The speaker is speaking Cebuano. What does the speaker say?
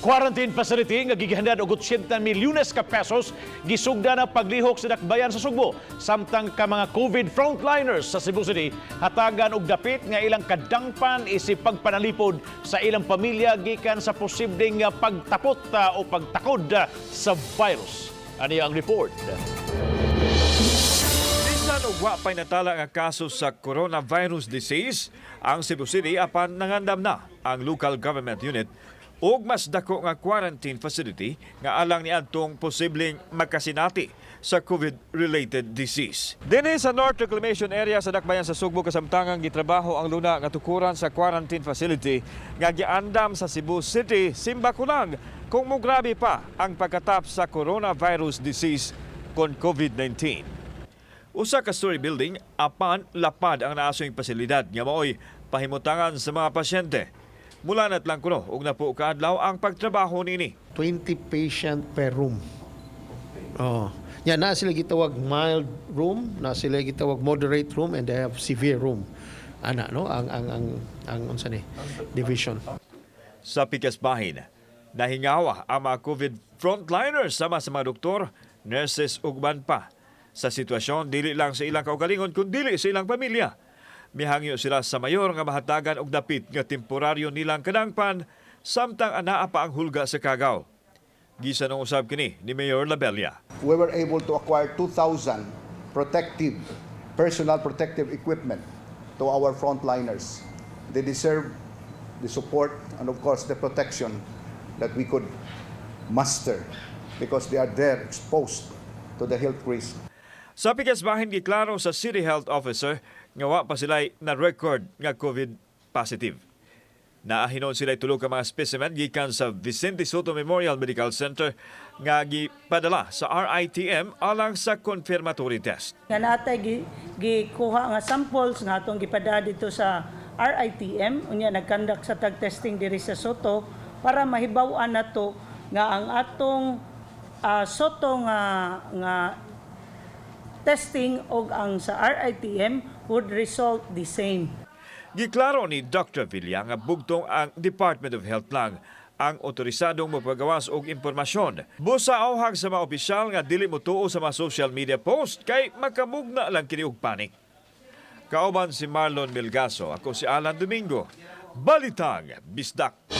Quarantine facility nga gigihandad og 80 milyones ka pesos gisugdan ang paglihok sa dakbayan sa Sugbo, samtang ka mga COVID frontliners sa Cebu City hatagan og dapit nga ilang kadangpan isip pagpanalipod sa ilang pamilya gikan sa posibleng pagtapot o pagtakod sa virus. Ani ang report. Bisan og wa pay natala nga kaso sa coronavirus disease ang Cebu City, apan nangandam na ang local government unit og mas dako nga quarantine facility nga alang niadtong posibleng makasinati sa COVID-related disease. Dinhi sa North Reclamation Area sa Dakbayan sa Sugbo, kasamtangang gitrabaho ang luna nga tukuran sa quarantine facility nga giandam sa Cebu City, simbako lang kung mugrabe pa ang pagkatap sa coronavirus disease kon COVID-19. Usa ka story building apan lapad ang naasoy pasilidad nga maoy pahimutangan sa mga pasyente. Mulanat lang kuno og napo ka adlaw ang pagtrabaho niini. 20 patient per room. Oh. Ya, naa sila gitawag mild room, naa sila gitawag moderate room and they have severe room. Ana, no, ang unsa ni division. Sa pikas bahin, nahingawa ang mga COVID frontliners sama sa mga doktor, nurses ug uban pa. Sa sitwasyon, dili lang sa ilang kaugalingon kundi sa ilang pamilya. Mihangyo sila sa mayor nga mahatagan og dapit nga temporaryo nilang kadangpan samtang anaa pa ang hulga sa kagaw. Gisan usab kini ni Mayor Labella. We were able to acquire 2,000 protective, personal protective equipment to our frontliners. They deserve the support and, of course, the protection that we could muster because they are there exposed to the health risk. Sa pikas bahin, giklaro sa City Health Officer nga wa pa sila na record nga COVID positive. Naa hinuon sila tulo ka mga specimen gikan sa Vicente Sotto Memorial Medical Center nga gipadala sa RITM alang sa confirmatory test. Nga natay gikuha nga samples nga atong gipadala dito sa RITM, unya nag-conduct sa tag testing diri sa Sotto para mahibaw-an nato nga ang atong Sotto nga testing og ang sa RITM would result the same. Giklaro ni Dr. Villa nga bugtong ang Department of Health lang ang otorisadong mapagawas og impormasyon. Busa auhag sa mga opisyal nga dili motuo sa mga social media post kay makamugna lang kini og panik. Kauban si Marlon Melgaso, ako si Alan Domingo. Balitang Bisdak.